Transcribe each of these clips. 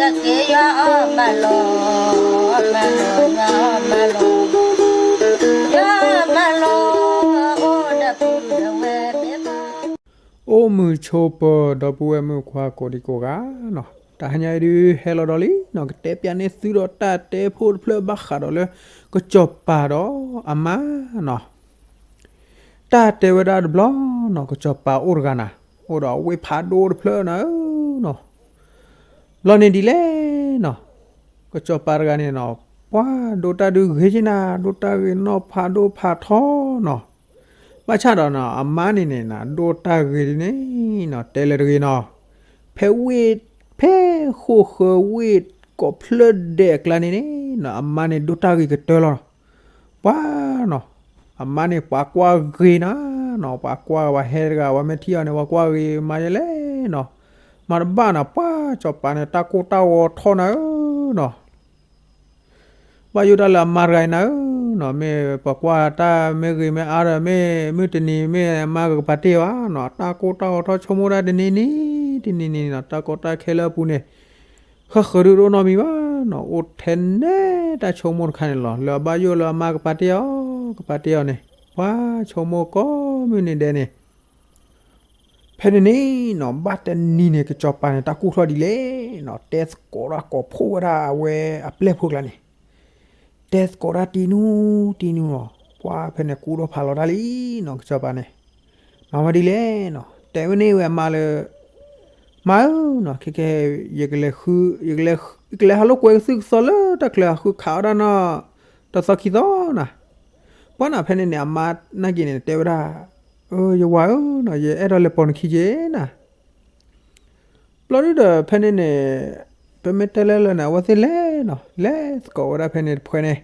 က့ယွၤအီၣ်မးလီၤ, မးလီၤ, ယွၤအီၣ်မးလီၤ, ယွၤအီၣ်မးလီၤ, အိၣ်ဒီးပုၢ်ဒီးဝဲၢ်, အိၣ်မုာ်ဆိးပၢၤ ဒီပုၢ်ဝဲၢ်မုၣ်ခွါကိးဒံကိးဂၤနီၤ, တဟါညါအံၤဒုး ဟဲလီၤဒီးလံနီၤ, ကတဲပၠးန့ၢ်သုဒီးတၢ်တဲဖိတဖျၢၣ်ဘၣ်ဃးဒီးလၢ ကစီၤပၤဒီးအမါနီၤ. တၢ်တဲဝဲဒၣ်တဘျီနီၤ, ကစီၤပၤအိၣ်တဂၤနၤ, အိၣ်ဒီးအဝ့ၢ်ဖးဒိၣ်တဖျၢၣ်နၤဧၢနီၤ. ဘျီန့ၣ်ဒ်လဲၣ်နီၤ, ကစီၤပၤတဂၤန့ၣ်နီၤ, ပှၤဒိးတၢ်ဒုးဂ့ၤက့နၤ, ဒိးတၢ်ဂ့ၤနီၢ်ဖးဒိၣ်ဖးထီနီၤ. ဘၣ်ဆၣ်ဒီးနီၤ အမါန့ၣ်န့ၣ်နၤ ဒိးတၢ်ဂ့ၤဒ်န့ၣ်နီၤ, တဲလၢတဂ့ၤနီၤ. ဖဲဝ့ၢ်, ဖဲဃိၣ်ဃၢဝ့ၢ်ကိးဖျၢၣ်ဒဲးအကျါန့ၣ်န့ၣ်နီၤ, အမါန့ၣ်ဒိးတၢ်ဂ့ၤကတၢၢ်လီၤ. ပှၤနီၤ, အမါန့ၣ်ပှၤကွၢ်ဂ့ၤနၤနီၤ, ပှၤကွၢ်ဝဲဟဲတဂၤ ဝဲမ့ၢ်ထံၣ်အီၤန့ၣ် ပှၤကွၢ်ဂ့ၤမၤယဲလဲၣ်နီၤ. မၤတဘၣ်နီၤ, ပှၤစီၤပၤန့ၣ် တၢ်ကိၢ်တၢ်ဂီၤထီၣ်နၤဧၢနီၤ. ဘၣ်ယိၣ်တၢ်လၢအမါတဂၤအံၤနၤဧၢနီၤ, မ့ၢ်ပှၤကွၢ်တၢ်မ့ၢ်ဂ့ၤမ့ၢ်အါဒီး မ့ၢ်မုၢ်တနံၤ မ့ၢ်အမါကကပာ်တ့ၢ်ဘၣ်နီၤ, တၢ်ကိၢ်တၢ်ဂီၤထီၣ်ဆိကမိၣ်တၢ်တနံၤနံၤ, တနံၤနံၤနီၤ, တၢ်ကီတၢ်ခဲလၢအပူၤန့ၣ် ဃၣ်ဃၢၤဒုးတအိၣ်နီတမံၤဘၣ်နီၤ, အိၣ်ထဲနဲတၢ်ဆိကမိၣ်တခါန့ၣ်လီၤ, လၢအဘၣ်ယိၣ်လၢအမါကပာ်တ့ၢ်အီၤ, ကပာ်တ့ၢ်အီၤန့ၣ်, ပှၤဆိကမိၣ်ကိးမုၢ်နံၤဒဲးန့ၣ် ဖဲန့ၣ်န့ၣ်နီၤ, ဘၣ်တနံၤန့ၣ် ကစီၤပၤန့ၣ် တၢ်ကူၣ်ထီၣ်ဒ်လဲၣ်နီၤ, တဲသကိးတၢ်ကိးဖှိၣ်ဝဲဒၣ်အဝဲအပျဲၢ်ဖိကျါန့ၣ်, တဲသကိးတၢ်တံနူတံနူနီၤ, ပှၤဖဲန့ၣ်ကူၣ်ထီၣ်ဖးလီၤတၢ်လံနီၤ, ကစီၤပၤန့ၣ် မၤဝဲဒ်လဲၣ်နီၤ, တဲဝဲန့ၢ်ဝဲအမါလၢ မါဧၢနီၤ, ခဲကဲ ယကလဲၤဃု, ယကလဲၤဟးလိာ်ကွဲသုကသီလၢတၢ်ချၢဟးဃုခးအီၣ်ဒၣ်နီၤ, တသီခံသီနၤ. ပှၤနီၤ ဖဲန့ၣ်န့ၣ် အမါနာ်က့ၤန့ၣ် တဲဝဲဒၣ်, ယဝၤဧၢနီၤ, ယအဲၣ်ဒိးလဲၤပိာ်နခံက့ၤနၤ. ဘျီဒုဒီးဖဲန့ၣ်န့ၣ် ပမ့ၢ်တဲလၢလၢန့ၣ် အဝဲသ့ၣ်လဲၤနီၤ, လဲၤသကိးဝဲဒၣ်ဖဲန့ၣ်တဖှဲန့ၣ်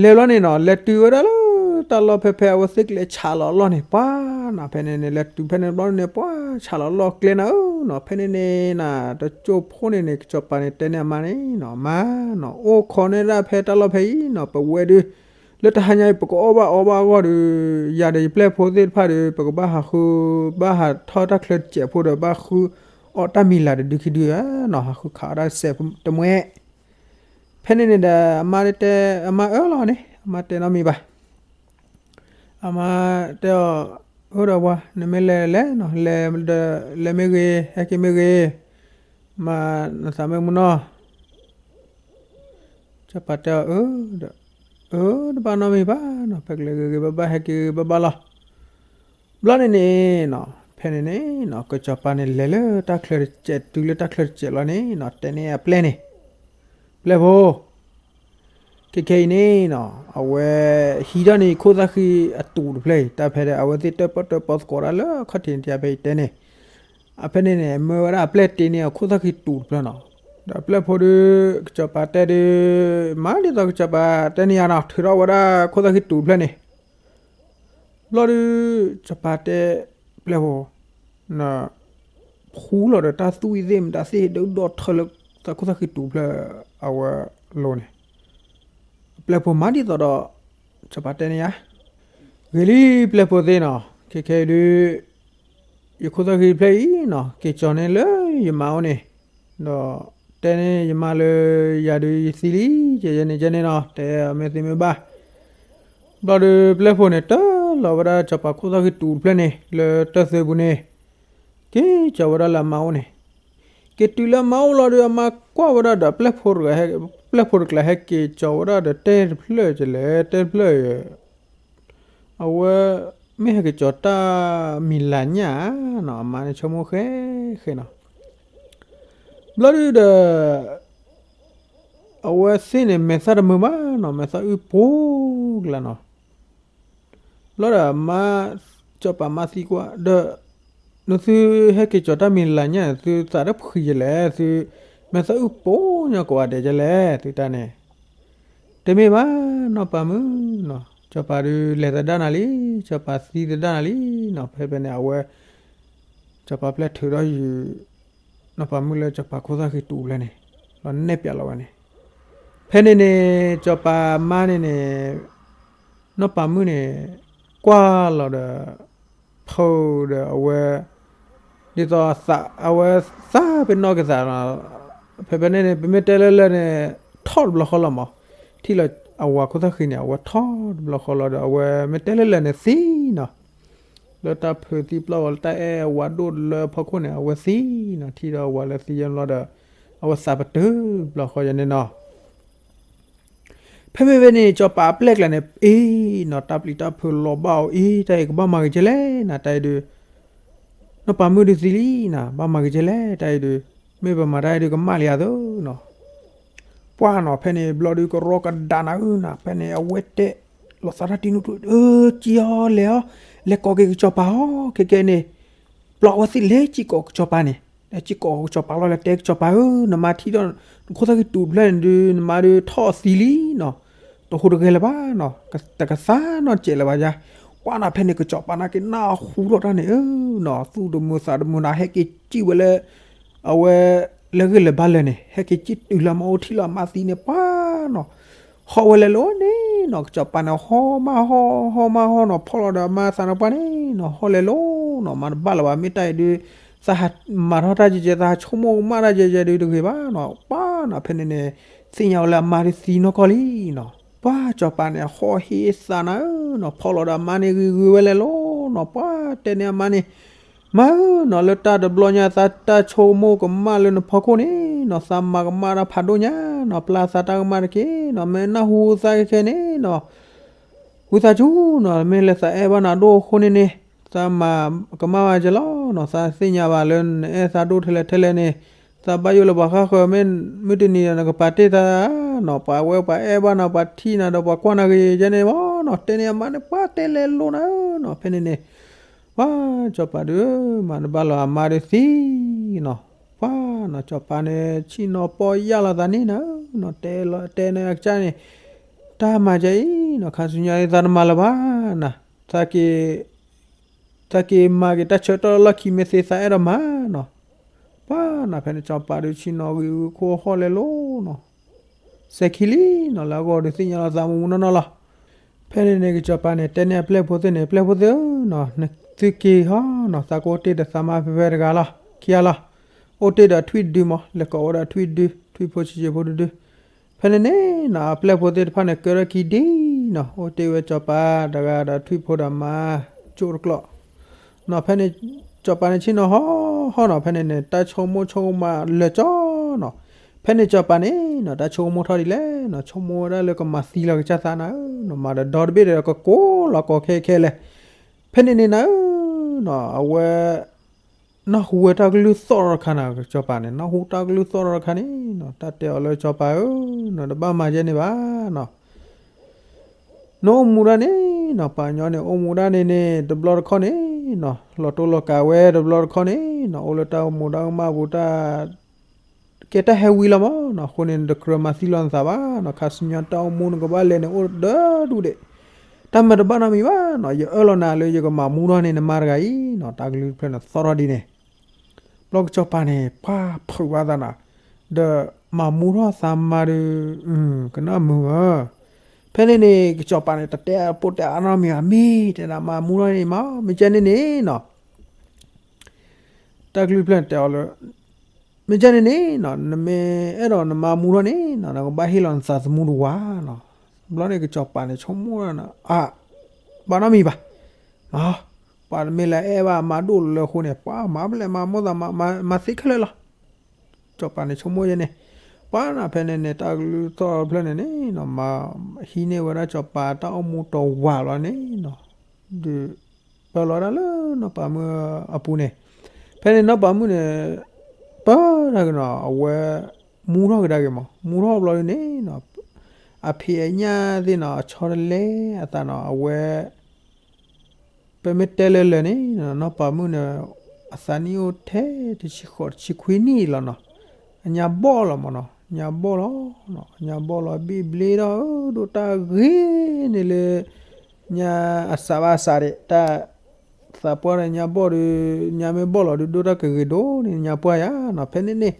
လဲၤဘျီန့ၣ်နီၤ, လဲၤတုၤဝဲဒၣ်လၢတၢ်လီၢ်ဖဲဖဲအဝဲသ့ၣ်ကလဲၤဆးလီၤအလီၢ်န့ၣ်, ပှၤနီၤ ဖဲန့ၣ်န့ၣ် လဲၤတုၤဖဲန့ၣ်ဘျီန့ၣ် ပှၤဆးလီၤအလီၢ်ကျဲနၤဧၢနီၤ. ဖဲန့ၣ်န့ၣ်နၤ တကၠိဖိန့ၣ်န့ၣ် ကစီၤပၤန့ၣ်တဲန့ၢ်အမါန့ၣ်နီၤ, မါနီၤ အိၣ်ခိးန့ၢ်ဒၣ်ဖဲတၢ်လီၢ်ဖဲအံၤနီၤ, ပဝဲဒုး လၢတဟါညါအံၤ ပကအီၣ်ဘၣ်အီဘၣ်အဂီၢ်ဒီး ယၤဒီးယပျဲၢ်ဖိသ့ၣ်တဖၣ်ဒီး ပကဘၣ်ဟးဃု ဘၣ်ဟးထီၣ်တၢ်ချၢတစဲးဖိဒီး ဘၣ်ဃုအီၣ်တၢ်မံၤလၤတဒုခံဒုဧါနီၤ, ဟးဃုခးအီၣ်တၢ်စဲးတမှဲ ဖဲန့ၣ်န့ၣ်ဒီး အမါတဲ အမါအၢလီၤန့ၣ် အမါတဲနီတမံၤဘၣ်. အမါတဲအီၤ, အၢဒီးပှၤ နမ့ၢ်လဲၤလဲၤနီၤ, လဲၤဒီး လဲၤမ့ၢ်ဂ့ၤ ဟဲက့ၤမ့ၢ်ဂ့ၤ, မၤနသးမ့ၢ်မုာ်နီၤ. စီၤပၤတဲအီၤ, အၢ, ဒီး အၢတဘၣ်နီတမံၤဘၣ်နီၤ, ဖဲကလဲၤဂ့ၤဂ့ၤဘၣ်ဘၣ် ဟဲက့ၤဂ့ၤဘၣ်ဘၣ်လီၤ. ဘျီန့ၣ်န့ၣ်နီၤ, ဖဲန့ၣ်န့ၣ်နီၤ ကစီၤပၤန့ၣ် လဲၤလၢတၢ်ချၢတစဲး တုၤလၢတၢ်ချၢတစဲးလီၤန့ၣ်နီၤ, တဲန့ၢ်အပျဲၢ်န့ၣ်, ပျဲၢ်ဖိ ခဲခဲအံၤန့ၣ်နီၤ, အဝဲဟံးထီၣ်န့ၢ်ခိၣ်သၣ်ဃံအတူးတဖျၢၣ်အံၤ, တၢ်ဖဲဒီး အဝဲသ့ၣ်တၢၣ်ပီၣ်တၢၣ်ပီသကိးတၢ်လၢခီၣ်ထံးန့ၣ် တယၤဖဲအံၤတဲန့ၣ်, အဖဲန့ၣ်န့ၣ် မၢဝဲဒၣ်အပျဲၢ်တ့န့ၢ်အခိၣ်သၣ်ဃံတူးတဖျၢၣ်နီၤ. ဒီးအပျဲၢ်ဖိဒုး ကစီၤပၤတဲဒုး မၤဒ်သိးကစီၤပၤတဲန့ၢ်ယၤနီၤ, ထုးထီၣ်ဝဲဒၣ်ခိၣ်သၣ်ဃံတူးတဖျၢၣ်န့ၣ် ဘျီဒုး စီၤပၤတဲ ပျဲၢ်ဖိ န ဖှူလီၤဒီးတၢ်သွံၣ်သ့ၣ် မတၤသ့ၣ် ဒုးဒီးထၢလၢသးခိၣ်သၣ်ဃံတူးဖျၢၣ်အဝဲလိၤန့ၣ်, ပျဲၢ်ဖိမၤဒ်သိးဒီး စီၤပၤတဲန့ၢ်ယၤ, ဂ့ၤလံပျဲၢ်ဖိသ့ၣ်နီၤ, ခဲခဲအံၤဒုး ယခိၣ်သၣ်ဃံဖျၢၣ်အံၤနီၤ က့ၤကၠီၤန့ၢ်လၢယမါအိၣ်န့ၣ်, ဒီးတဲန့ၢ်ယမါလၢ ယၤဒုးယသံလံ ကဲယဲန့ၣ်ကဲန့ၣ်နီၤ, တဲမ့ၢ်သ့မ့ၢ်ဘၣ် ဘျီဒီးပျဲၢ်ဖိန့ၣ် တၢၢ်လီၤဝဲဒၣ်စီၤပၤခိၣ်သၣ်ဃံတူးတဖျၢၣ်န့ၣ် လၢတၢ်သၢပူၤန့ၣ်, က့ၤကၠီၤဝဲဒၣ်လၢအမါအိၣ်န့ၣ်, က့ၤတုၤလၢအမါအိၣ်လီၤဒီး အမါကွၢ်ဝဲဒၣ်ဒီး ပျဲၢ်ဖိတဂၤဟဲ, ပျဲၢ်ဖိတကျါဟဲက့ၤကၠီၤဝဲဒၣ်ဒီးတဲတဖျၢၣ်ကလဲၣ် တဲတဖျၢၣ် အဝဲ မ့ၢ်ဟဲက့ၤကၠီၤတၢ်မံၤလၤညၣ်ဧါနီၤ, အမါန့ၣ်ဆိကမိၣ်ဃဲဃဲနီၤ, ဘျီဒုဒီး အဝဲသ့ၣ်န့ၣ် မဲာ်သၣ်တမုာ်ဘၣ်နီၤ, မဲာ်သၣ်အုၣ်ပိၤကလါနီၤ, ဘျီဒီးမါ စီၤပၤမါသံကွၢ်ဒီး နသုဟဲက့ၤကၠီၤတၢ်မံၤလၤညၣ်န့ၣ် သုသးတဖှံယလဲၣ်, သုမဲာ်သၣ်အုၣ်ပိၤညီကိးဂၤဒဲးယလဲၣ် သုတၢ်န့ၣ်, တမ့ၢ်ဘၣ်နီၢ်ပၤမုၣ်နီၤ, စီၤပၤဒုးလဲၤသဒၣ်နၤလံ, စီၤပၤသံသဒၣ်နၤလံနီၤ, ဖဲဖဲန့ၣ် အဝဲ စီၤပၤပျဲၢ်ထုးထီၣ်ယုာ် နီၢ်ပၤမုၣ်လၢစီၤပၤခိၣ်သၣ်ဃံတူးဖျၢၣ်န့ၣ် လီၤနဲၣ်ပၠးလီၤဝဲန့ၣ်, ဖဲန့ၣ်န့ၣ် စီၤပၤမါန့ၣ်န့ၣ် နီၢ်ပၤမုၣ်န့ၣ် ကွၢ်လီၤဒီး ဖုးဒီးအဝဲ ဒ်သိးသးအဝဲသးပ့ၤနီၣ်က့ၤသးနီၤ, ဖဲဖဲန့ၣ်န့ၣ် ပမ့ၢ်တဲလၢလၢာ်န့ၣ် ထီၣ်တဘျီဃီလီၤမး, ထံၣ်လၢအဝၤခိၣ်သၣ်ဃံန့ၣ် အဝဲထီၣ်တဘျီဃီလီၤဒီး အဝဲမ့ၢ်တဲလၢလၢာ်န့ၣ်သံနီၤ, လၢတၢ်ဖုးသံပျီၢ်ဝဲလၢတၢ်အဲၣ်အဝၤဒိၣ်လၢဖီခိၣ်န့ၣ် အဝဲသံနီၤ, ထံၣ်ဒီးအဝၤလၢသံယဲန့ၣ်လီၤဒီး အဝဲသးပတုာ်တဘျီဃီယဲန့ၣ်နီၤ. ဖဲမ့ၢ်ဖဲန့ၣ် စီၤပၤအပျဲၢ်ကျါန့ၣ် အ့ၣ်နီၤ တၢ်ပျံၤတၢ်ဖုးလီၤဘၣ်အီၤ အ့ၣ် တၢ်အံၤကဘၣ်မၤဂ့ၤကဲလဲၣ်နီၤ, တၢ်အံၤဒုး နီၢ်ပၤမုၣ်ဒုးသံလံနီၤ, ဘၣ်မၤဂ့ၤကဲလဲၣ် တၢ်အံၤဒုး, မ့ၢ်ပမၤတၢ်အံၤဒုးကမၣ်လံဧါသိးနီၤ. ပှၢ်နီၤ ဖဲန့ၣ်ဘျီဒုးကရီကဒါနၤဧၢနီၤ, ဖဲန့ၣ်အဝဲတဲလီၤသးတၢ်တံၤနူးထူ, အၢ ကံအီၤလဲၤအီၤ, လဲၤကိးက့ၤကစီၤပၤအီၤ ခဲကဲန့ၣ် ဘျီအဝဲသ့ၣ်လဲၤစံၣ်ကိးကစီၤပၤန့ၣ်, လဲၤစံၣ်ကိးကစီၤပၤလီၤ လဲၤတဲကစီၤပၤဧၢ, နမၤထံၣ်ဒီး နခိၣ်သၣ်ကံတူးတဖျၢၣ်န့ၣ်ဒုး နမါဒုးထီၣ်သံလံနီၤ, တဟူးတဂဲၤလၢၤဘၣ်နီၤ, တကသါနီတစဲးလၢၤဘၣ်ယါ. ပှၢ်နီၤ ဖဲန့ၣ်ကစီၤပၤနာ်က့ၤနၢ်ဟူထီၣ်တၢ်န့ၣ်ဧၢနီၤ, သူၣ်တမုာ်သးတမုာ်နီၤ, ဟဲက့ၤစံၣ်ဝဲလၢ အဝဲ လၢဂ့ၢ်လၢၤဘၣ်လၢာ်န့ၣ် ဟဲက့ၤစံၣ်တုၤလၢအမါအိၣ်ထံၣ်လီၤအမါသံန့ၣ် ပှၢ်နီၤ ဟီၣ်ဝဲလဲၤလိၤန့ၣ်နီၤ, ကစီၤပၤန့ၣ် ဟီၣ်မးဟီၣ် ဟီၣ်မးဟီၣ်နီၤ, ဖီၣ်လီၤဒီးအမါသးန့ၣ်ပှၢ်န့ၣ်နီၤ, ဟီၣ်လဲၤလိၤနီၤ, မၤတဘၣ်လၢၤဘၣ်, မ့ၢ်တၢ်အံၤဒုး သးဟးမၤထီၣ်တၢ်ကဲကဲ သးဟးဆိကမိၣ်ကမၣ်တၢ်ကဲကဲဒုးတဂ့ၤဘၣ်နီၤ, ပှၢ်နီၤ ဖဲန့ၣ်န့ၣ် သ့ၣ်ညါဝဲလၢအမါဒုးသံနီၢ်ကီၢ်လံနီၤ, ပှၢ်စီၤပၤန့ၣ် ဟီၣ်ဟ့သးနၤဧၢနီၤ, ဖီၣ်လီၤဒီးအမါန့ၣ်ဂ့ၤဂ့ၤဝဲလဲၤလိၤနီၤ, ပှၢ်တဲန့ၢ်အမါန့ၣ် မါဧၢနီၤ, လၢတၢ်တဘျီညါသးတၢ်ဆိကမိၣ်ကမၣ်လၢနဖီခိၣ်န့ၣ်နီၤ, သးမၤကမၣ်တၢ်ဖးဒိၣ်ညါနီၤ, ပျၢ်သးတၢ်ကမၣ်တက့ၢ်နီၤ, မ့ၢ်နၢ်ဟူသးခဲခဲန့ၣ်နီၤ, ဝံသးစူၤနီၤ, မ့ၢ်လၢသးအဲၣ်ဘၣ်နၤဒိၣ်အဃိန့ၣ်န့ၣ် သးမၤကမၣ်ဝဲကဲလီၤနီၤ, သးသ့ၣ်ညါဘၣ်လၢနအဲၣ်သးဒိၣ်ထဲလဲၣ်ထဲလဲၣ်န့ၣ်, သးဘၣ်ယိၣ်လၢပှၤဃၣ်ဃၢၤ, မုၢ်တနံၤဒီးနကပာ်တ့ၢ်သးနီၤ, ပှၤဝဲပှၤအဲၣ်ဘၣ်နၤ ပှၤထံၣ်နၤဒီးပှၤကွၢ်နၤဂ့ၤကဲန့ၣ်မးနီၤ, တဲန့ၢ်အမါန့ၣ် ပှၢ်တဲလဲၤလိၤနၤဧၢနီၤ, ဖဲန့ၣ်န့ၣ် ပှၢ်စီၤပၤဒုး မၤတဘၣ်လၢၤ အမါဒုးသံနီၤ, ပှၢ်နီၤ စီၤပၤန့ၣ် ဆ့ၣ်နီၤပီၢ်ယၢ်လီၤသးန့ၣ်နၤဧၢနီၤ, တဲလီၤတဲန့ၢ်အကစၢ်န့ၣ် တၢ်မၤကဲအံၤနီၤ, ခါဆူညါသးတမၤလၢၤဘၣ်နီၤ, သးက့ၤ သးက့ၤမၤက့ၤတၢ်ဆၢကတီၢ်လီၢ်ခံမ့ၢ်သ့သးအဲၣ်ဒိးမၤနီၤ, ပှၢ်နီၤ ဖဲန့ၣ်စီၤပၤဒုးဆ့ၣ်နီၤဂ့ၤဂ့ၤ ခိၣ်ဟီၣ်လဲၤလိၤနီၤ, စဲၤခံလံနီၤ, လၢအဂီၢ်ဒုးသ့ၣ်ညါလီၤသးမူမူနီၢ်နီၢ်လီၤ. ဖဲန့ၣ်န့ၣ် ကစီၤပၤန့ၣ် တဲန့ၢ်အပျဲၢ်ဖိသ့ၣ်န့ၣ်, ပျဲၢ်ဖိသ့ၣ်ဧၢနီၤ, နသုက့ၤဟီနီၤ, သးကအိၣ်တ့ၢ်ဒီးသးမါဖဲဖဲတဂၤလီၤ, ခံဂၤလီၤ. အိၣ်တ့ၢ်ဒီးထွံၣ်တဒုမး, လဲၤကိးဝဲဒၣ်ထွံၣ်တဒု, ထွံၣ်ဖိဆံးဆံးဖိတဒု. ဖဲန့ၣ်န့ၣ်နီၤ အပျဲၢ်ဖိသ့ၣ်တဖၣ်န့ၣ် ကၢထီၣ်ခံဒံနီၤ, အိၣ်တ့ၢ်ဝဲစီၤပၤတဂၤဒီးထွံၣ်ဖိဒီးမါ ကၠိတကျိာ်နီၤ. ဖဲန့ၣ် စီၤပၤန့ၣ်ဆ့ၣ်နီၤဟီဟီနီၤ, ဖဲန့ၣ်န့ၣ် တၢ်ဆိကမိၣ်ဆိကမးလၢာ်ကၠီနီၤ. ဖဲန့ၣ်စီၤပၤန့ၣ်နီၤ တၢ်ဆိကမိၣ်ထီၣ်ဒ်လဲၣ်နီၤ, ဆိကမိၣ်ဝဲဒၣ်လၢကမၤသံလီၤကစၢ်သးနၤဧၢနီၤ, မၤဒီးဒီတဘ့ၣ်ဒီးကကိးလီၤကိးခဲခဲလဲၣ်. ဖဲန့ၣ်န့ၣ်နၤဧၢနီၤ အဝဲ နၢ်ဟူဝဲတၢ်ကလုၢ်သီၣ်ထီၣ်တခါန့ၣ်, စီၤပၤန့ၣ် နၢ်ဟူတၢ်ကလုၢ်သီၣ်ထီၣ်တခါန့ၣ်နီၤ, တၢ်တဲအီၤလၢစီၤပၤဧၢ, နတဘၣ်မၤယဲန့ၣ်ဘၣ်နီၤ. နအိၣ်မူဒၣ်န့ၣ်နီၤ, ပှၤကညီန့ၣ် အိၣ်မူဒၣ်န့ၣ်န့ၣ် တဘျီတခီၣ်န့ၣ်နီၤ, လီၤတိၢ်လီၤကးဝဲတဘျီတခီၣ်န့ၣ်နီၤ, အိၣ်လၢတၢ်အိၣ်မူတၢ်ကမၣ်ပူၤတၢ် ကဲတၢ်ဟဲဝံလီၤမးနီၤ, အဃိန့ၣ် နတကြၢးမၤသံလီၤနသးဘၣ်နီၤ, ခါဆူညါတၢ်အိၣ်မူနကဘၣ်လဲၤန့ၣ် အိၣ်ဒီဒူၣ်ဒဲး, တၢ်မၤတဘၣ်နီတမံၤဘၣ်နီၤ, ယအၢၣ်လီၤနၤလၢယကမၤမူထီၣ်န့ၢ်နမါတဂၤအံၤနီၤ, တၢ်ကလုၢ်တဖျၢၣ်န့ၣ်သီၣ်ထီၣ်ဒ်န့ၣ်. ဘျီကစီၤပၤန့ၣ် ပှၤဖုးဘၣ်သးနီၤ, ဒီးမၤမူထီၣ်သးမါဒီး ကနၣ်မုာ်ဧၢ. ဖဲန့ၣ်န့ၣ် ကစီၤပၤန့ၣ် တတဲအဖိတဲအါနီတမံၤဘၣ်, မ့ၢ်တဲဒၣ်မၤမူထီၣ်န့ၣ်မး, မ့ၢ်ကဲန့ၣ်န့ၣ်နီၤ တၢ်ကလုၢ်တဖျၢၣ်န့ၣ်တဲအီၤလၢ မ့ၢ်ကဲန့ၣ်န့ၣ်နီၤ, နမ့ၢ်အဲၣ်ဒိးနမၤမူထီၣ်န့ၣ်နီၤ, နကဘၣ်ဟ့ၣ်လီၤနသးသမူတဝၤနီၤ. ဘျီန့ၣ်ကစီၤပၤန့ၣ် ဆိကမိၣ်ဒၣ်နီၤ, အါ, ဘၣ်နီတမံၤဘၣ်, မ့ၢ်, ပှၤမ့ၢ်လၢအဲၣ်ဘၣ်မါဒိၣ်လၢအဃိန့ၣ် ပှၤမၤဘျဲၣ်မၤမိၣ်သး မၤသ့ခဲလၢာ်လီၤ. စီၤပၤန့ၣ်ဆိကမိၣ်ယဲန့ၣ်, ပှၤနီၤဖဲန့ၣ်န့ၣ် တၢ်ကလုၢ်သီၣ်တဖျၢၣ်န့ၣ်န့ၣ်နီၤ, မၤဟံးန့ၢ်ဝဲဒၣ်စီၤပၤတၢ်အိၣ်မူတဝၤလီၤန့ၣ်နီၤ, ဒီး ပၢလီၤဒၣ်လၢနီၢ်ပၤမုၣ်အပူၤန့ၣ်, ဖဲန့ၣ်နီၢ်ပၤမုၣ်န့ၣ် ပၢတၢ်က့ၤနီၤ, အဝဲ မူထီၣ်ကဒါက့ၤမး, မူထီၣ်ဘျီဒ်န့ၣ်နီၤ, အဖံးအညၣ်သ့ၣ်နီၤ အဆီတလဲအသးနီၤ, အဝဲ ပမ့ၢ်တဲလၢလၢာ်န့ၣ်နီၤ, နီၢ်ပၤမုၣ်န့ၣ် အသးနံၣ်အိၣ်ထဲတဆံဃိးတဆံခွံနံၣ်လီၤနီၤ, အညါဘီၣ်လီၤမးနီၤ, ညါဘီၣ်လီၤ, ညါဘီၣ်လီၤ ဘံၣ်ဘျ့ထီၣ် ဒိၣ်တၢ်ဂ့ၤန့ၣ်လၢ ညါအစးဘၣ်အစးဒံး တၢ် သးပှၢ်ဒီးညါဘီၣ်ဒီး ညါမ့ၢ်ဘီၣ်လီၤဒီး ဒိၣ်တၢ်ကဂ့ၤဒိၣ်န့ၣ် ညါပှၢ်ယါနီၤ, ဖဲန့ၣ်န့ၣ်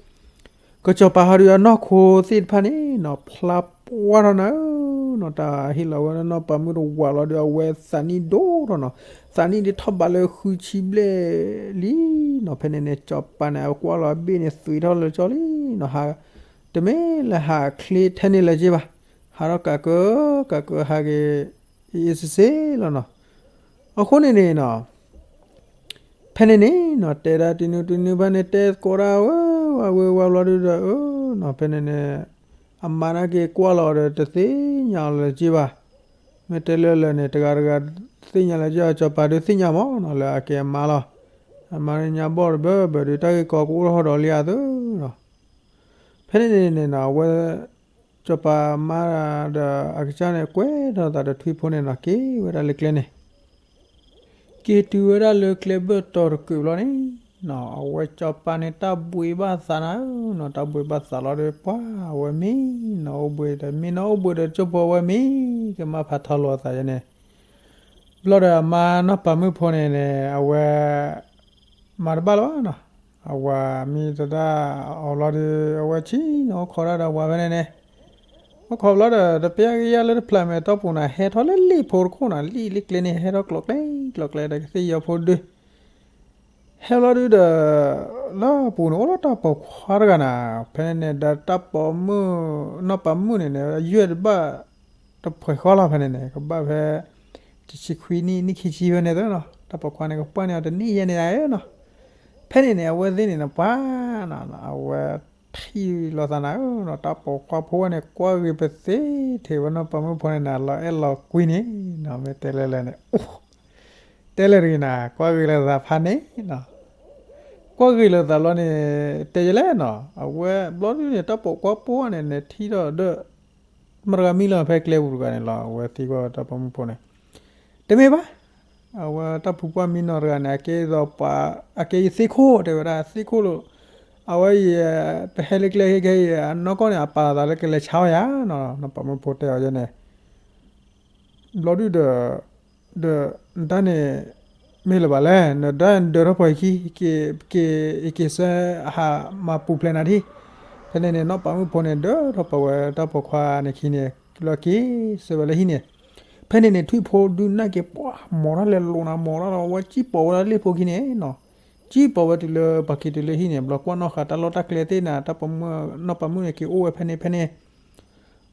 ကစီၤပၤဟီဒီးအနီၢ်ခိသ့ၣ်တဖၣ်န့ၣ်နီၤ ဖျါပှၢ်ထီၣ်နၤဧၢ တၢ်ဟ့ၣ်လီၤဝဲနီၢ်ပၤမုၣ်တဝးလီၤဒီး အဝဲသးနံၣ်ဒိၣ်ထီၣ်နီၤ, သးနံၣ်ဒ်ထီၣ်ဘးလၢဃုဆံဘျဲၣ်လံနီၤ. ဖဲန့ၣ်န့ၣ် စီၤပၤန့ၣ် အကွၢ်လီၤအဘ့ၣ်န့ၣ် သွံးထီၣ်လၢာ်ကၠီလံနီၤ, ဟး တမ့ၢ်လၢဟးချ့ထဲန့ၣ်လၢၤက့ဘၣ်, ဟးထီၣ်ကးကၢကးကၢ ဟးက့ၤ အ့ၣ်အ့ၣ်စ့စ့လီၤနီၤ. အဃိန့ၣ်န့ၣ်နီၤ ဖဲန့ၣ်န့ၣ်နီၤ တဲဒၣ်တနုၤတနုၤဖဲန့ၣ် တဲသကိးဒၣ်ဝဲဝဲဝဲဝဲဘျီဒုဒီး အၢနီၤ ဖဲန့ၣ်န့ၣ် အမါန့ၣ်က့ၤကွၢ်လီၤဒီး တသ့ၣ်ညါအီၤလၢၤက့ဘၣ်. မ့ၢ်တဲလၢလၢာ်န့ၣ် တဂၤတဂၤ သ့ၣ်ညါလၢၤက့ စီၤပၤဒုးသ့ၣ်ညါမးနီၤ လၢအကဲအမါလီၤ. အမါန့ၣ်ညါဘီၣ်တဘၢဘၢဒီး တၢ်ဂ့ၢ်ကီကအိၣ်ထီၣ်ဒီးလံအသိးနီၤ. ဖဲန့ၣ်န့ၣ်နီၤ အဝဲ စီၤပၤမါဒီးအကစၢ်န့ၣ် ကွဲထီၣ်သးဒီးထွံၣ်ဖိန့ၣ်နီၤ က့ၤဝဲဒၣ်လၢကျဲန့ၣ် က့ၤတုၤဝဲဒၣ်လၢကျဲဘၢၣ်တီၤတကုာ်ဘျီန့ၣ်နီၤ အဝဲစီၤပၤန့ၣ် တၢ်ဘှံးဘၣ်သးနၤဧၢနီၤ, တၢ်ဘှံးဘၣ်သးလီၤဒီး ပှၤအဝဲမံနီၤအိၣ်ဘှံးဒီး မံနီၤအိၣ်ဘှံးဒီးကၠိဖိအဝဲမံ ကမၣ်ဖးထီလိာ်အသးယဲန့ၣ် ဘျီဒီးအမါနီၢ်ပၤမုၣ်ဖိန့ၣ်န့ၣ် အဝဲ မၤတဘၣ်လၢၤဘၣ်နီၤ, အဝၤမံသဒၣ်အီၤလီၤဒီး အဝဲဆ့ၣ်နီၤအိၣ်ခိးဒၣ်ဒီးဝၤဖဲန့ၣ်န့ၣ်, အိၣ်ခိးဘျီဒီး တပျၢ်ကယၢ်လၢတဖျးမဲာ်တီၢ်ပူၤန့ၣ် ဟဲထီၣ်လၢလ့ၣ်ဖိတခိၣ်နီၤ, လံၣ်လၢကျဲန့ၣ် ဟဲထီၣ်ကျိးကျဲ ကျိးကျဲဒီး ကသ့ၣ်ယီၤဖိဒု ဟဲလီၤဒုဒီး လၢပူၤန့ၣ် အိၣ်လၢတၢ်ပိာ်ခွါတဂၤနီၤ, ဖဲန့ၣ်န့ၣ် ဒီးတၢ်ပိာ်မုၣ် နီၢ်ပၤမုၣ်န့ၣ်န့ၣ် ယွဲၢ်တဘၣ်တဖှဲးဃီလီၤ ဖဲန့ၣ်န့ၣ် ကဘၣ်ဖဲ တဆံခွံနံၣ် နံၣ်ခံဆံဖဲန့ၣ်သနီၤ, တၢ်ပိာ်ခွါန့ၣ် ကပှၢ်န့ၢ်အီၤတနံၣ်ယဲၢ်န့ၣ်ဧါနီၤ, ဖဲန့ၣ်န့ၣ် အဝဲသ့ၣ်န့ၣ်န့ၣ် ပှၤနီၤ အဝဲထံၣ်လိာ်သးနၤဧၢနီၤ, တၢ်ပိာ်ခွါဖိဝဲန့ၣ် ကွၢ်ဂ့ၤပသ့ထဲဝဲနီၢ်ပၤမုၣ်ဖိန့ၣ်နၤ လီၤအဲၣ်လီၤကွံန့ၣ်နီၤ, မ့ၢ်တဲလဲၣ်လဲၣ်န့ၣ် အိၣ် တဲလဲၣ်တဂ့ၤနၤ ကွၢ်ဂ့ၤလိာ်သးဖးန့ၣ်နီၤ, ကွၢ်ဂ့ၤလိာ်သးဘျီန့ၣ် တဲယလဲၣ်နီၤ, အဝဲဘျီဒုန့ၣ် တၢ်ပိာ်ခွါဖိန့ၣ်န့ၣ် ထံၣ်ထီၣ်ဒီး မတဂၤမံလီၤဖဲကျဲပူၤတဂၤန့ၣ်လီၤ, အဝဲသံကွၢ်တၢ်ပိာ်မုၣ်ဖိန့ၣ် တမ့ၢ်ဘၣ်, အဝဲတၢ်ဖုပှၢ်မံနီၤတဂၤန့ၣ် အကဲဒ်သိးပှၤ အကဲယသ့ၣ်ခိၣ်တဲဝဲဒၣ် သ့ၣ်ခိၣ်လိၤ, အဝဲယ ပဟဲလၢကျဲဟဲကဲအံၤ အနီၢ်ကီၢ်န့ၣ် အပာ်လီၤသးလၢကလဲၤဆါအီၤယၤနီၤ, နီၢ်ပၤမုၣ်ဖိတဲအီၤယဲန့ၣ် ဘျီဒုဒီး ဒီးနတၢ်န့ၣ် မ့ၢ်လၢၤဘၣ်လဲၣ်, နတၢ်ဒၢးထီၣ်ပှၤအခံ က့ၤ က့ၤ က့ၤဆၢ ဟးမၤပူၤဖျဲးနၤထံၣ်, ဖဲန့ၣ်န့ၣ် နီၢ်ပၤမုၣ်ဖိန့ၣ် ဒၢးထီၣ်ပှၤဝဲတၢ်ပိာ်ခွါန့ၣ်ခံန့ၣ် လီၤက့ၤဆၢဝဲလၢဟံၣ်န့ၣ်, ဖဲန့ၣ်န့ၣ် ထွံၣ်ဖိဒုနာ်က့ၤပှၤ မီၤတၢ်လဲၤလိာ်နၤ မီၤတၢ်လီၤ ဝဲစံၣ်ပိာ်ဝဲဒၣ်လ့ၣ်ဖိခံန့ၣ်နီၤ, စံၣ်ပိာ်ဝဲတုၤလၢပှၤက့ၤတုၤလၢဟံၣ်န့ၣ် ဘျီကွၢ်နီၣ်ဃာ်တၢ်လီၢ်တၢ်ကျဲသ့ၣ်နၤ တၢ်ပိာ်မုၣ် နီၢ်ပၤမုၣ်န့ၣ် က့ၤအိၣ်ဝဲဖဲန့ၣ်ဖဲန့ၣ်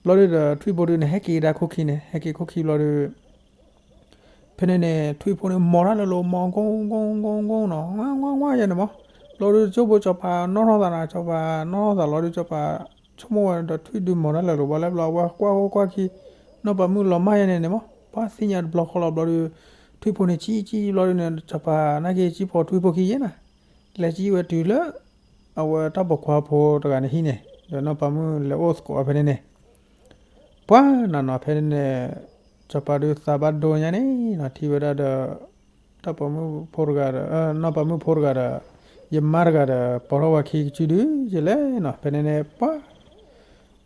ဘျီဒုဒီး ထွံၣ်ဖိဒုန့ၣ် ဟဲက့ၤဒၣ်ခိၣ်ခံန့ၣ် ဟဲက့ၤခိၣ်ခံဘျီဒု ဖဲန့ၣ်န့ၣ် ထွံၣ်ဖိန့ၣ် မီၤတၢ်လၢလိၤ မီၤကိၢ်ကိၢ်ကိၢ်ကိၢ်နီၤ ဝါဝါဝါယဲန့ၣ်မး, ဘျီဒု ကၠိဖိစီၤပၤနီၣ်ထီၣ်သးနီၤ စီၤပၤနီၣ်ထီၣ်သးလီၤဒု စီၤပၤဆိကမိၣ်ဝဲဒီး ထွံၣ်ဒုမီၤတၢ်လၢလိၤ ဘၣ်လဲၣ်ဘျီ အဝဲကွၢ်ကိၢ်ကွၢ်ခံ နီၢ်ပၤမုၣ်လီၤမၢ်ယဲန့ၣ်န့ၣ်မး ပှၤသ့ၣ်ညါတဘျီဃီလီၤ ဘျီဒု ထွံၣ်ဖိန့ၣ် ကံကံဘျီဒုန့ၣ် စီၤပၤနာ်က့ ကံဖီထွံၣ်ဖိခံယဲနၤ လဲၤကံဝဲတုၤလၢ အဝဲတၢ်ပိာ်ခွါဖိတဂၤန့ၣ်ဟံၣ်န့ၣ် ဒီးနီၢ်ပၤမုၣ်လဲၤအိၣ်သကိးဖဲန့ၣ်န့ၣ် ပှၤနီၤနီၤ ဖဲန့ၣ်န့ၣ် စီၤပၤဒုးသးဘၣ်ဒိညါန့ၣ်နီၤ ထံၣ်ဝဲဒၣ်ဒီး တၢ်ပိာ်မုၣ်ဖိတဂၤဒီး နီၢ်ပၤမုၣ်ဖိတဂၤဒီး ယမါတဂၤဒီး ပိာ်ထီၣ်ဝဲခံကစုဒုယလဲၣ်နီၤ ဖဲန့ၣ်န့ၣ် ပှၤ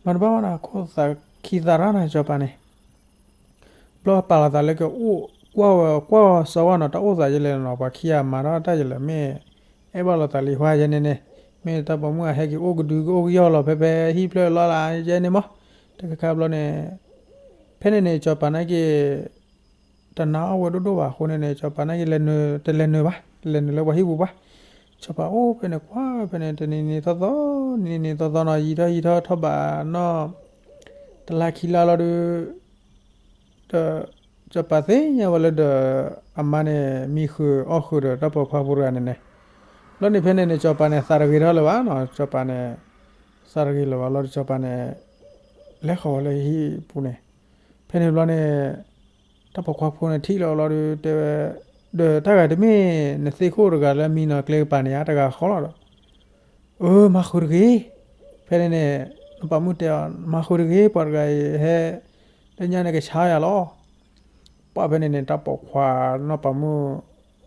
မၤတဘၣ်ဘၣ်နီၤ ခိၣ်သးခံသးရၣ်နီၤ စီၤပၤန့ၣ် ဘျီပာ်လီၤသးလၢကအိၣ် ကွၢ်ဝဲ ကွၢ်စီဝါနီၤ တၢ်အိၣ်သးယလဲၣ်နီၤ ပှၤခံဂၤမၤထီၣ်တၢ်ယလဲၣ် မ့ၢ်အဲၣ်ဘၣ်လိာ်သးလံဟါယဲန့ၣ်န့ၣ် မ့ၢ်တၢ်ပိာ်မုၣ်အဟဲက့ၤအိၣ်ကဒုကအိၣ်ကယီၢ်လီၤ ဖဲဖဲဟံၣ်ဖျၢၣ်လီၢ်လၢယဲန့ၣ်မး တခါခါဘျီန့ၣ် ဖဲန့ၣ်န့ၣ် စီၤပၤနာ်က့ တနာ်အီၣ်ဝဲဒိၣ်ဒိၣ်ဘၣ် အဃိန့ၣ်န့ၣ် စီၤပၤနာ်က့ တလဲၤနုာ်ဘၣ် တလဲၤနုာ်လၢပှၤဟံၣ်ပူၤဘၣ် စီၤပၤအိၣ်ဖဲန့ၣ် ကွၢ်ဖဲန့ၣ် တနံၤနံၤသီသီ နံၤနံၤသီသီနီၤ ယံာ်ထီၣ်ယံာ်ထီၣ်ထီၣ်ဘးနီၤ တလါခံလါလီၤဒုး ဒီး စီၤပၤသ့ၣ်ညါဝဲလၢဒီး အမါန့ၣ် မံဃုာ်အီၣ်ဃုာ်ဒီးတၢ်ပိာ်ခွါဖိတဂၤန့ၣ်န့ၣ် ဘျီန့ၣ်ဖဲန့ၣ်န့ၣ် စီၤပၤန့ၣ် သးတဂ့ၤထီၣ်လၢၤဘၣ်နီၤ စီၤပၤန့ၣ် သးတဂ့ၤလၢၤဘၣ်လီၤဒီး စီၤပၤန့ၣ် လဲၤဃီၤဝဲလၢဟံၣ်ပူၤန့ၣ် ဖဲန့ၣ်ဘျီန့ၣ် တၢ်ပိာ်ခွါဖိန့ၣ်ထံၣ်လီၤလီၤဒီး တဲဝဲ ဒီးတၢ်ဂၤတမ့ၢ်နသ့ၣ်ခိၣ်တဂၤလၢမံနီၤကျဲကပၤန့ၣ်ဧါ တဂၤဃီလီၤဒီး အၢ မၤဃုာ်တဂ့ၤ ဖဲန့ၣ်န့ၣ် နီၢ်ပၤမုၣ်တဲအီၤ မၤဃုာ်တဂ့ၤ ပှၤတဂၤအံၤဟဲ လၢညါန့ၣ်ကဆါယၤလီၤ ပှၤဖဲန့ၣ်န့ၣ် တၢ်ပိာ်ခွါ နီၢ်ပၤမုၣ်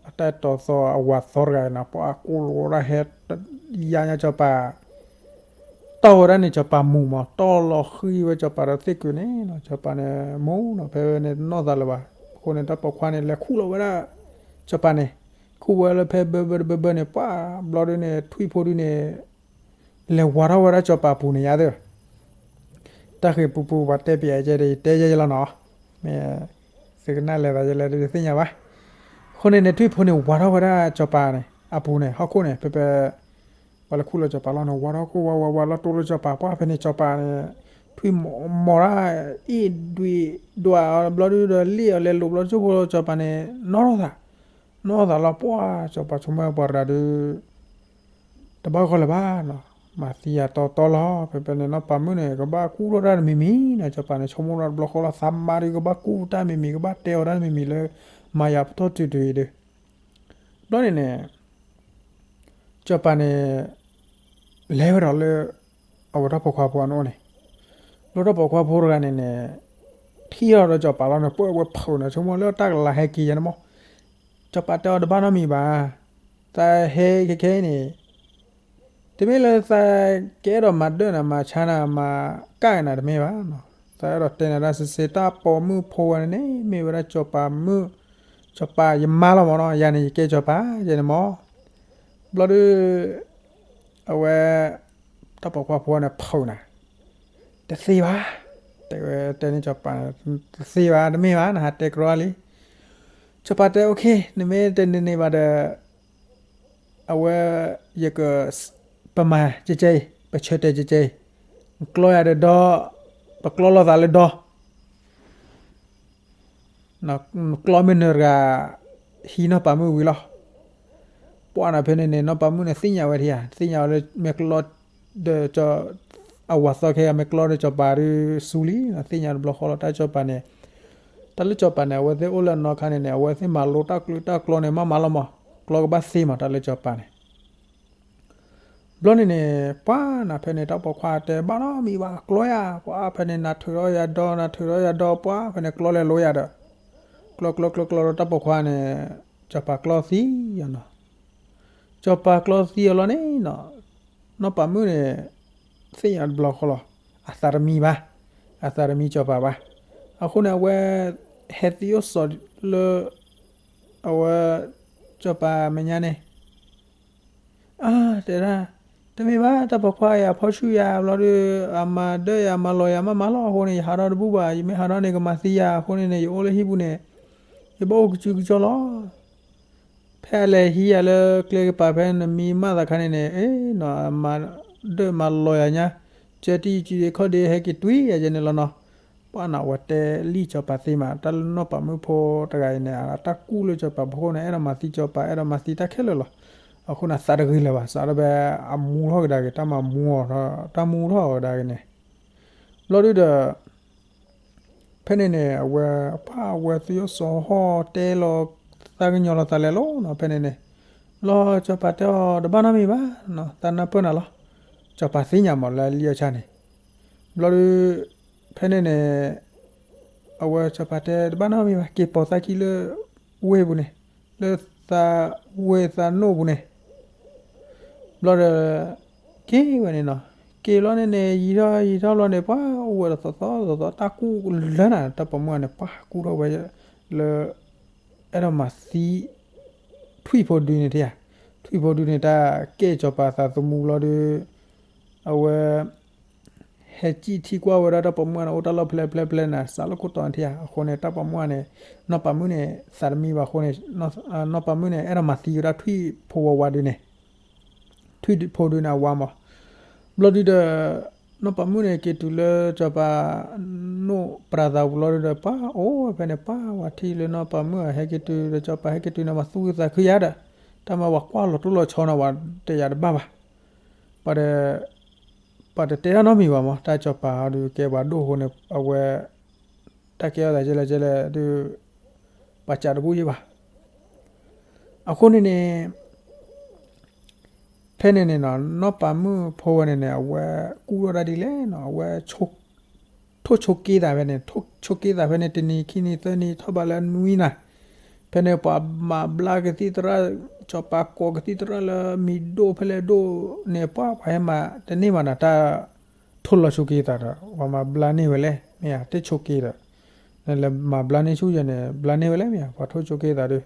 အတၢ်အဲၣ်တီသီအဝၤသီတဂၤအံၤနီၤ ပှၤကူလိာ်ဒၣ်ဟဲ ယါညါစီၤပၤ တီၢ်ဝဲဒၣ်န့ၣ် စီၤပၤမူမး တီၢ်လီၤဃံၤဝဲစီၤပၤဒီးသ့ၣ်ကုာ်န့ၣ်နီၤ စီၤပၤန့ၣ်မူနီၤ ဖဲဖဲန့ၣ်တနီၣ်သးလၢၤဘၣ် အဃိန့ၣ် တၢ်ပိာ်ခွါန့ၣ် လဲၤခူၣ်လီၤဝဲဒၣ် စီၤပၤန့ၣ် ခူၣ်ဝဲလၢဖဲဘၢဘၢတဘၢဘၢန့ၣ် ပှၤဘျီဒုန့ၣ် ထွံၣ်ဖိဒုန့ၣ် လဲၤဝါထီၣ်ဝဲဒၣ်စီၤပၤပူၤန့ၣ်ယါသ့ၣ် တၢ်ဃ့ၢ်ပူၤပူၤ ပှၤတဲပယၤကဲဒီး ယတဲယဲလီၤနီၤ, မ့ၢ်သုကနၣ်လဲၤသးယဲလဲၣ်ဒီး ယသ့ၣ်ညါဘၣ်. အဃိန့ၣ်န့ၣ် ထွံၣ်ဖိန့ၣ် ဝးထီၣ်ဝဲဒၣ်စီၤပၤန့ၣ် အပူၤန့ၣ် ဟီၣ်ခိၣ်န့ၣ် ဖဲဖဲ ပှၤလၢခူၣ်လီၤစီၤပၤလီၤန့ၣ် ဝးထီၣ်ခိၣ်ဝးဝးဝးလီၤတိၢ်လၢစီၤပၤ ပှၢ်ဖဲန့ၣ် စီၤပၤန့ၣ် ထွံၣ်မီၤတၢ် အ့ၣ်ဒွံးဒွးအီၤဘျီဒုဒီး လ့ၣ်အီၤလဲၤလိာ်ဘျီ ကၠိဖိစီၤပၤန့ၣ် နီၣ်ထီၣ်သး နီၣ်ထီၣ်သးလီၤ ပှၢ်စီၤပၤဆိကမိၣ်ပှၤတဂၤဒီး တဘၣ်ဂီၢ်လၢၤဘၣ်နီၤ, မၤသံယၤတီတီလီၤ. ဖဲဖဲန့ၣ် နီၢ်ပၤမုၣ်န့ၣ် ကဘၣ်ကူၣ်ထီၣ်တၢ်တမံၤမံၤနီၤ, စီၤပၤန့ၣ် ဆိကမိၣ်ဒီးတဘျီဃီလီၤ သးမါဒီး ကဘၣ်ကူၣ်တၢ်မံၤမံၤ ကဘၣ်တဲအီၤတၢ်တမံၤမံၤလၢ မၤယၤပတီၢ်တုၤတုၤအံၤဒီး ဘျီန့ၣ်န့ၣ် စီၤပၤန့ၣ် လဲၤဝဲဒီးလၢ အဝဲတၢ်ပိာ်ခွါဖိအအိၣ်န့ၣ်, လၢတၢ်ပိာ်ခွါဖိတဂၤန့ၣ်န့ၣ် ထံၣ်အီၤဒီးစီၤပၤလီၤန့ၣ် ပှၢ်ဝဲဖုးန့ၣ် ဆိကမိၣ်လၢတၢ်ကလၤဟဲက့ၤယဲန့ၣ်မီၢ်, စီၤပၤတဲအီၤတဘၣ်နီတမံၤဘၣ်, သးဟဲခဲခဲအံၤန့ၣ် တမ့ၢ်လၢသးကအဲၣ်ဒိးမၤဒၢၣ်နၤ မၤဆါနၤ မၤကၣ်နၤတမ့ၢ်ဘၣ်နီၤ, သးအဲၣ်ဒိးတဲနၤဒၣ်စ့စ့ တၢ်ပိာ်မုၣ်ဖိဝဲန့ၣ်န့ၣ် မ့ၢ်ဝဲဒၣ်စီၤပၤမုၣ်, စီၤပၤယမါလီၤမီၢ်နီၤ, ယၤန့ၣ် ယကဲစီၤပၤယဲန့ၣ်မီၢ်, ဘျီဒု အဝဲ တၢ်ပိာ်ခွါဖိန့ၣ် ဖုးနၤ, တသ့ဘၣ်, တဲဝဲတဲန့ၣ်စီၤပၤန့ၣ် တသ့ဘၣ် တမ့ၢ်ဘၣ် နဟးတဲကြီလံ, စီၤပၤတဲ OK နမ့ၢ်တန့ၢ်န့ၢ်ဘၣ်ဒီး အဝဲ ယက ပမၤကကဲအံၤ ပဆၢတဲာ်ကကဲအံၤ, ကျီယၤဒီးဒီ, ပကျီလိာ်သးလၢဒီ ကျီမ့ၢ်နတဂၤ ဟံးနီၢ်ပၤမုၣ်ဝံၤလီၤ. ပှၢ်နၤဖဲန့ၣ်န့ၣ် နီၢ်ပၤမုၣ်န့ၣ် သ့ၣ်ညါဝဲထံဧါ, သ့ၣ်ညါဝဲလၢမ့ၢ်ကျီဒီး အဝၤသီခဲအံၤ မ့ၢ်ကျီဒီးစီၤပၤဒုးစူလံ, သ့ၣ်ညါတဘျီဃီလီၤ တၢ်စီၤပၤန့ၣ်, တၢ်လၢစီၤပၤန့ၣ် အဝဲသ့ၣ်အိၣ်လၢအနီၢ်ခါန့ၣ်န့ၣ် အဝဲသ့ၣ်မၤလိတၢ်ကျိတၢ်ကျီန့ၣ် မးမးလီၤမး, ကျီကဘၣ်သ့မး တၢ်လၢစီၤပၤန့ၣ် ဘျီန့ၣ်န့ၣ် ပှၢ်နၤဖဲန့ၣ် တၢ်ပိာ်ခွါတဲဘၣ်နီတမံၤဘၣ် ကျီယၤ, ပှၢ်ဖဲန့ၣ် နၤထုးထီၣ်ယၤဒီ နၤထုးထီၣ်ယၤဒီ ပှၢ်ဖဲန့ၣ် ကျီလဲၤလိယၤဒီး, ကျီကျီကျီကျီဒီး တၢ်ပိာ်ခွါန့ၣ် စီၤပၤကျီသံအီၤနီၤ, စီၤပၤကျီသံအီၤလီၤန့ၣ်နီၤ, နီၢ်ပၤမုၣ်န့ၣ် သ့ၣ်ညါတဘျီဃီလီၤ, အသးတမံၤဘၣ်, အသးတမံၤစီၤပၤဘၣ်, အဃိန့ၣ် အဝဲ ဟဲသံအိၣ်စီၤလၢ အဝဲ စီၤပၤမဲာ်ညါန့ၣ် အါ တဲဒၣ်, တမ့ၢ်ဘၣ် တၢ်ပိာ်ခွါအံၤ အဖီဆူၣ်ယၤဘျီဒီး အမၤဒၢယၤ မၤလီၤယၤ မးမးလီၤ အဃိန့ၣ် ယဟးထီၣ်တဘူၣ်ဘၣ်, ယမ့ၢ်ဟးထီၣ်န့ၣ် ကမၤသံယၤ အဃိန့ၣ်န့ၣ် ယအိၣ်လၢဟံၣ်ပူၤန့ၣ် ယဘၣ်အိၣ်ကစုကစီလီၤ. ဖဲအလဲၤဟံးယၤလၢကျဲကပၤ ဖဲနမံမၣ်သးခါန့ၣ်န့ၣ် အ့နီၤ အမၤဒၢမၤလီၤယၤညါ, ကၢတံၢ်ကံၤခီၣ်ဒ့ဟဲက့ၤတွံၢ်ယၤယဲန့ၣ်လီၤနီၤ. ပှၢ်နၤ အဝဲတဲလံာ်စီၤပၤသ့မး တၢ်လၢနီၢ်ပၤမုၣ်ဖိတဂၤအံၤန့ၣ် တၢ်ကူၣ်လၢစီၤပၤဖိန့ၣ် အဲၣ်ဒိးမၤသံစီၤပၤ အဲၣ်ဒိးမၤသံတၢ်ခဲလၢာ်လီၤ. အဃိန့ၣ် သးတဂ့ၤလၢၤဘၣ် စးထီၣ်ဖဲအမူထီၣ်ကဒါက့ၤ တၢ်မၤမူအီၤ တၢ်မူထီၣ်ကဒါက့ၤန့ၣ် ဘျီဒုဒီး ဖဲန့ၣ်န့ၣ် အဝဲ ပှၢ်အဝဲသယီၣ်စီၤဟီၣ်တဲလီၤ သးကညီၤလီၤသးလဲၤလီၤနီၤ ဖဲန့ၣ်န့ၣ် လီၤစီၤပၤတဲအီၤ တဘၣ်နီတမံၤဘၣ်နီၤ သးနၢ်ပၢၢ်နၤလီၤ. စီၤပၤသ့ၣ်ညါမးလၢလံၣ်အီၣ်ဆၣ်န့ၣ် ဘျီဒု ဖဲန့ၣ်န့ၣ် အဝဲစီၤပၤတဲ တဘၣ်နီတမံၤဘၣ် က့ၤပိာ်သးခံလၢ ဝ့ၢ်ပူၤန့ၣ် လၢသးဝ့ၢ်သးနိၣ်ပူၤန့ၣ် ဘျီဒီး က့ၤဝဲန့ၣ်နီၤ က့ၤဘျီန့ၣ်န့ၣ် ယံာ်ထီၣ်ယံာ်ထီၣ်ဘျီန့ၣ် ပှၤအိၣ်ဝဲဒီးသီသီသီသီ တၢ်ကူၣ်လၢနၤ တၢ်ပိာ်မုၣ်အန့ၣ် ပှၤကူၣ်ထီၣ်ဝဲလၢ အဲၣ်ဒိးမၤသံ ထွံၣ်ဖိဒုန့ၣ်တယၤ ထွံၣ်ဖိဒုန့ၣ် တၢ်ကဲစီၤပၤသးသမူဘျီဒီး အဝဲ ဟဲကံၣ်ထံကွၢ်ဝဲဒၣ်တၢ်ပိာ်မုၣ်န့ၣ် အိၣ်တၢ်လီၢ်ဖျဲဖျဲဖျဲန့ၣ် စးလၢခိၣ်တီန့ၣ်ထံဧါ အဃိန့ၣ် တၢ်ပိာ်မုၣ်န့ၣ် နီၢ်ပၤမုၣ်န့ၣ် သးတမံၤဘၣ်အဃိန့ၣ် နီၢ်ပၤမုၣ်န့ၣ် အဲၣ်ဒိးမၤသံဝဲဒၣ်ထွံၣ်ဖိဝါဝါဒုန့ၣ် ထွံၣ်ဖိဒုန့ၣ်အဝါမး ဘျီဒုဒီး နီၢ်ပၤမုၣ်န့ၣ် က့ၤတုၤလၢစီၤပၤ နိၣ်ပြၤသးပူၤလီၤဒုဒီး ပှၤအိၣ်ဝဲဖဲန့ၣ် ပှၤဝဲထံၣ်လၢနီၢ်ပၤမုၣ်အဟဲက့ၤတုၤဒီး စီၤပၤဟဲက့ၤတုၤန့ၣ် ပှၤသူၣ်ခုသးခုယၤဒီး တၢ်မၤပှၤကွၢ်လီၤတိၢ်လီၤဆီန့ၣ် ပှၤတဲယၤတဘၣ်ဘၣ် ပှၤဒီး ပှၤတတဲတၢ်နီတမံၤဘၣ်မး တၢ်စီၤပၤအီၤဒုးကဲပှၤဒိၣ်အဃိန့ၣ် အဝဲ တၢ်ကဲထီၣ်သးကဲလဲၣ်ကဲလဲၣ်ဒုး ပှၤစံးတဘူၣ်ယံၤဘၣ်. အဃိန့ၣ်န့ၣ် ဖဲန့ၣ်န့ၣ်နီၤ နီၢ်ပၤမုၣ်ဖိဝဲန့ၣ်န့ၣ် အဝဲကူၣ်ထီၣ်တၢ်ဒ်လဲၣ်နီၤ အဝဲ ထိၣ်ဆိးက့သးဖဲန့ၣ် ထိၣ်ဆိးက့သးဖဲန့ၣ် တနံၤခံနံၤသၢနံၤ ထီၣ်ဘးလၢနွံနၤ ဖဲန့ၣ်ပှၤမၤဘျါကသံၣ်သရၣ် စီၤပၤကိးကသံၣ်သရၣ်လၢမံၤဒိၣ်ဖဲလဲၣ်ဒိၣ်န့ၣ် ပှၤပှၤဟဲမၤတန့ၢ်ဘၣ်နၤ တၢ်ထိၣ်လီၤဆိးက့သးဒီး ပှၤမၤဘျါန့ၢ်ဝဲလဲၣ် မ့ၢ်ဧါ တ့ၢ်ဆိးက့ဒီး နလဲၤမၤဘျါန့ၢ်ဆူၣ်ယဲန့ၣ် ဘျါန့ၢ်ဝဲလဲၣ်မ့ၢ်ဧါ ပှၤထိၣ်ဆိးက့သးဒီး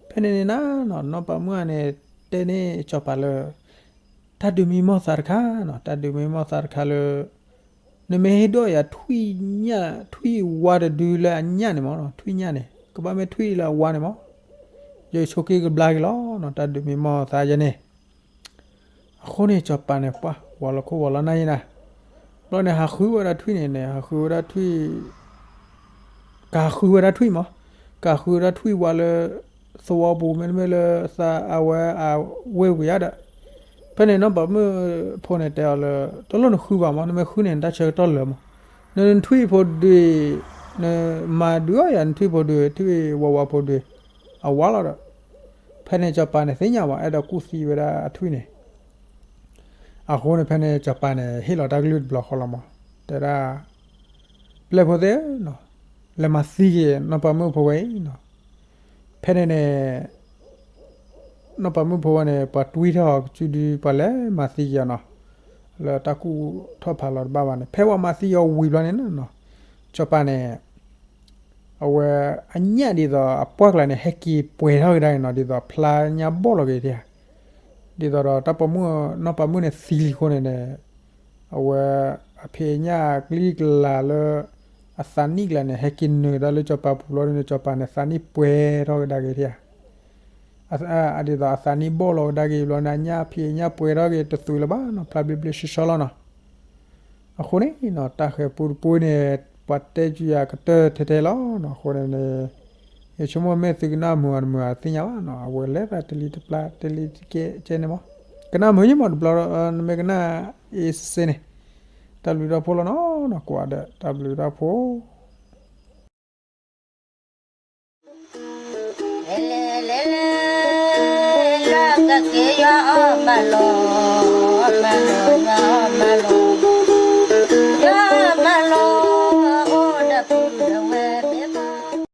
ဖဲန့ၣ်န့ၣ်နၤနီၤ နီၢ်ပၤမုၣ်န့ၣ် တဲန့ၢ်စီၤပၤလၢ တၢ်ဒုးမံမီၢ်သးတခါနီၤ တၢ်ဒုးမံမီၢ်သးတခါလၢ နမ့ၢ်ဟ့ၣ်ဒိးယၤထွံၣ်ညၣ် ထွံၣ်ဝါတဒုလၢအညၣ်န့ၣ်မး, ထွံၣ်ညၣ်န့ၣ် ကဘၣ်မ့ၢ်ထွံၣ်လၢအဝါန့ၣ်မး, ယဆိက့ၤကဘျါက့ၤလီၤနီၤ, တၢ်ဒုးမ့ၢ်မီၢ်သးယဲန့ၣ်. အဃိန့ၣ် စီၤပၤန့ၣ် ပှၤဝီၤလီၤခိၣ်ဝီၤလီၤနၢ်ယဲနၤ, ဘျီန့ၣ် ဟးဃုဝဲဒၣ်ထွံၣ်န့ၣ်န့ၣ် ဟးဃုဝဲဒၣ်ထွံၣ် ကဟးဃုဝဲဒၣ်ထွံၣ်မး, ကဟးဃုဝဲဒၣ်ထွံၣ်ဝါလၢ သဝီပူၤ မ့တမ့ၢ်လၢသးအဝဲအဝ့ၢ်ပူၤယါဒီး, ဖဲန့ၣ်နီၢ်ပၤမုၣ်ဖိန့ၣ်တဲအီၤလၢ တလိၣ်နဃုဘၣ်မး, နမ့ၢ်ဃုန့ၣ် နတၢ်ဆၢကတီၢ်လၢာ်မး, နထွံၣ်ဖိဒုး, နမၤဒုးအီၤယၤ နထွံၣ်ဖိဒုး ထွံၣ်ဝါဝါဖိဒုး အဝါလီၤဒီး, ဖဲန့ၣ်စီၤပၤန့ၣ်သ့ၣ်ညါဘၣ် အဲၣ်ဒိးကူၣ်သံဝဲဒၣ်အထွံၣ်န့ၣ် အဃိန့ၣ် ဖဲန့ၣ်စီၤပၤန့ၣ် ဟ့ၣ်လီၤတၢ်ကလုၢ်တဘျီဃီလီၤမး, တဲဒၣ် ပျဲၢ်ဖိသ့ၣ်ဧၢ, လဲၤမၤသံက့ၤနီၢ်ပၤမုၣ်ဖိဝဲအံၤနီၤ. ဖဲန့ၣ်န့ၣ် နီၢ်ပၤမုၣ်ဖိဝဲန့ၣ် ပှၤတွံၢ်ထီၣ်ကစုဒု ပှၤလဲၤမၤသံက့ၤအီၤနီၤ, လၢတၢ်ကူၣ်ထီၣ်ဖးလီၤတဘၣ်ဘၣ်န့ၣ် ဖဲပှၤမၤသံက့ၤအီၤဝံၤဘျီန့ၣ်နီၤ, စီၤပၤန့ၣ် အဝဲအညၣ်ဒ်သိးအပှၢ်ကျါန့ၣ် ဟဲက့ၤပှဲၤထီၣ်ကဒါက့ၤနီၤ, ဒ်သိးဖျါညၣ်ဘီၣ်လီၤက့ၤထံဧါ, ဒ်သိးဒီးတၢ်ပိာ်မုၣ် နီၢ်ပၤမုၣ်န့ၣ်သံလံအဃိန့ၣ်န့ၣ်, အဝဲအဖံးအညၣ်အကလံၤကျါလၢ အသးနံၣ်ကျါန့ၣ် ဟဲက့ၤနုာ်ကဒါလၢစီၤပၤပူၤလီၤန့ၣ် စီၤပၤန့ၣ်သးနံၣ်ပှဲၤထီၣ်ကဒါက့ၤထံဧါ, ဒ်သိးအသးနံၣ်ဘီၣ်လီၤကဒါက့ၤဘျီန့ၣ် အညၣ်ဖံးအညၣ်ပှဲၤထီၣ်က့ၤတသွံးလၢၤဘၣ်နီၤ, ဖျါဘျ့ဘျ့ဆှီဆှီလီၤနီၤ. အဃိန့ၣ်နီၤ တၢ်ဃဲၤပူတပူန့ၣ် ပှၤတဲစုယၤကတၢၢ်ထဲထဲလီၤနီၤ. အဃိန့ၣ်န့ၣ် ယဆိကမိၣ်မ့ၢ်သုကနၣ်မုာ်အီၤတမုာ်အီၤသ့ၣ်ညါဘၣ်နီၤ, အဝဲလဲၤသးတလံၤတပျၢ် တလံၤတကဲးကဲန့ၣ်မး, ကနၣ်မုာ်ယံမးတဘျီဒီး နမ့ၢ်ကနၣ်အ့ၣ်စ့န့ၣ်, တၢ်ဘျုးတၢ်ဖှိၣ်လီၤနီၤ, ကွၢ်ဒီးတၢ်ဘျုးတၢ်ဖှိၣ်